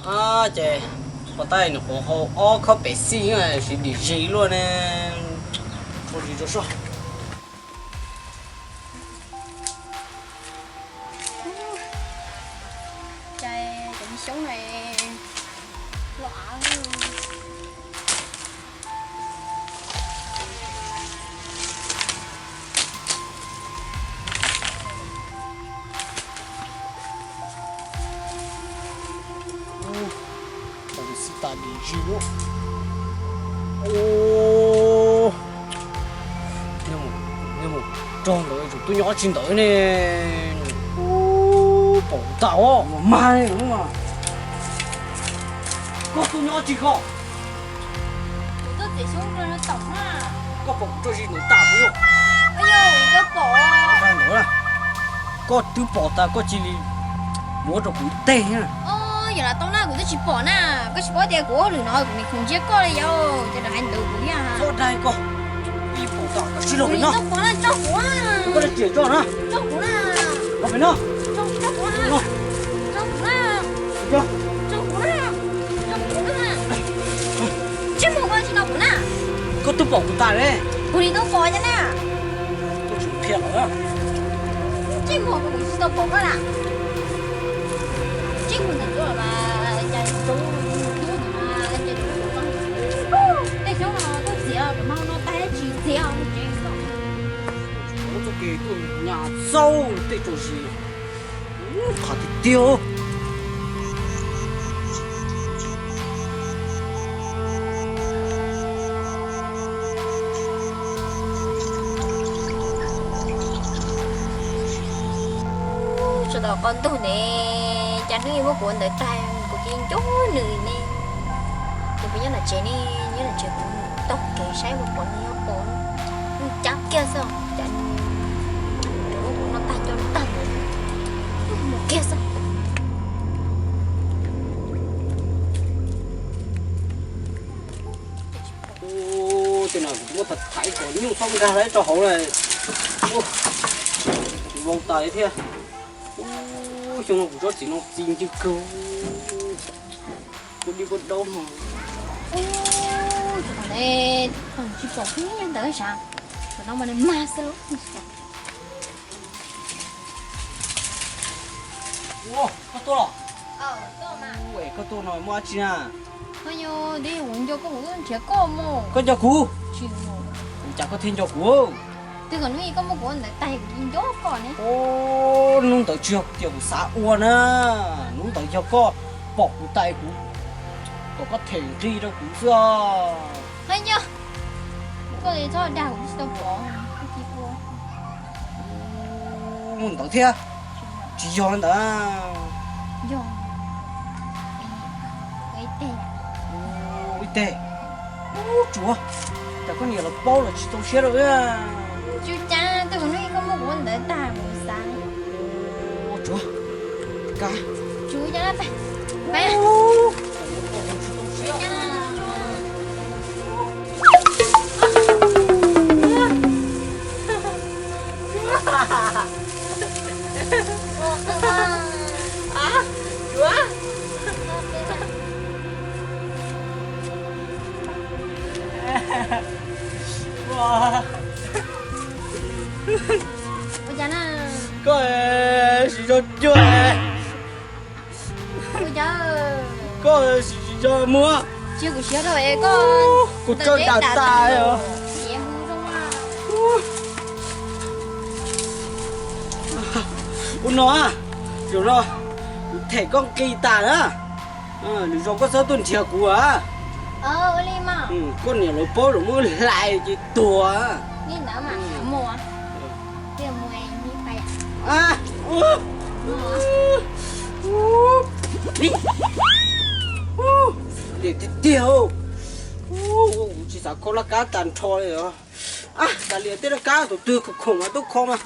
Ces pov tab nws quav hau ob khob pem xij siv dim zis luaj ne. Ua zis rau soj. Cov xyoob no loj av. Xij tas dim zis lawm. Nyob mus rau ntawd, tsum tub nyob tsis ntawd ne. Pom tas os, mas koj tub nyob tsis koj. Koj pom kuv tso zis ntawd tas puas yog? Ntawd, koj twb pom tas koj cia li muab rau kuv ib teg. Yog lam tau na, kuv twb tsis pom na. Koj tsis paub tias kuv ua lwm no kuv nim khoom ntsia koj li yom, ces lawv hais ntawd kuv thiab. Txhob dag koj, ib pom tas koj tsis los no. Tso kuv, koj tsis tso na. Tso kuv na. Tso kuv na. Tso kuv na. Tso kuv na. Tso kuv na. Tsis mus koj tsis noj kuv na. Koj twb pom kuv tas ne. Kuv nim tau pom thiab na. Koj tsis qhia lawm. Tsis mus kuv tsis tau pom koj na. Tsis mus ntawm tuaj los mas cas tsoov tub no mas ces tsoov tsoov tej xyoob no tuaj txiav, kuv mas no tag tsis txiav tsev. Txoj kev tuaj nyas xauj tej tso zis. Qhov tiag tiag. Tsuas tau qhov ntug ne, cas hnub ib muab kuv ua ntawd tag, kuv cia nco nws ne. Ces kuv nyob nram tsev ne, nyob nram tsev kuv taug kev saib puas pom nws, nyob pom nws cab kiag xwb, cas nws muab kuv noj tag nco nws tag mus, mus kiag xwb. Tej no kuv muab tham ib kom nyuj txhob nkag rau hauv na. Vau tas thiab. Xyoo no kuv tsob txiv no txi ncw kawg. Kuv dib kuv daub no. Tsis pom nyob ntawd sav, no mas nws mag xwb. Koj tuaj los? Koj tuaj no muaj dab tsi na? Kuv nco koj, kuv tuaj nrhiav koj mus. Koj nco kuv? Cas koj thiaj nco kuv? Twb kom hnub ib koj muab kuv ua ntawd tag kuv nco koj ne. Hnub ntawd tsis yog tias kuv xav ua na, hnub ntawd yog koj pom kuv tas kuv kom koj them nqi rau kuv xwb os. Koj txhob dag kuv tsis tau pom. Mus ntawd thiab. Tsis yog ntawd. Ib teg. Tsuav, cas koj niam los paub los tsis txaus siab rau. Tsis ua cas, twb hnub ib koj muab kuv ua ntawd tag kuv xav. Tsuav, kav. Tsuav, Ua cas na? Koj siv zog cuag. Ua cas? Koj siv zog muab. Tsis yog kuv siv zog es koj. Kuv tso dam tas. Ua no, zaum no kuv them koj nqi tas na. Lwm zaus koj txhob tuaj nrhiav kuv a. Koj niam lawv paub lawv muab hlais ces tuag. Liam tiag tiag, kuv tsis xav kho laj kab tag nrho li os. Kav liam tej laj kab tus twg khoom khoom mas tub kho mas.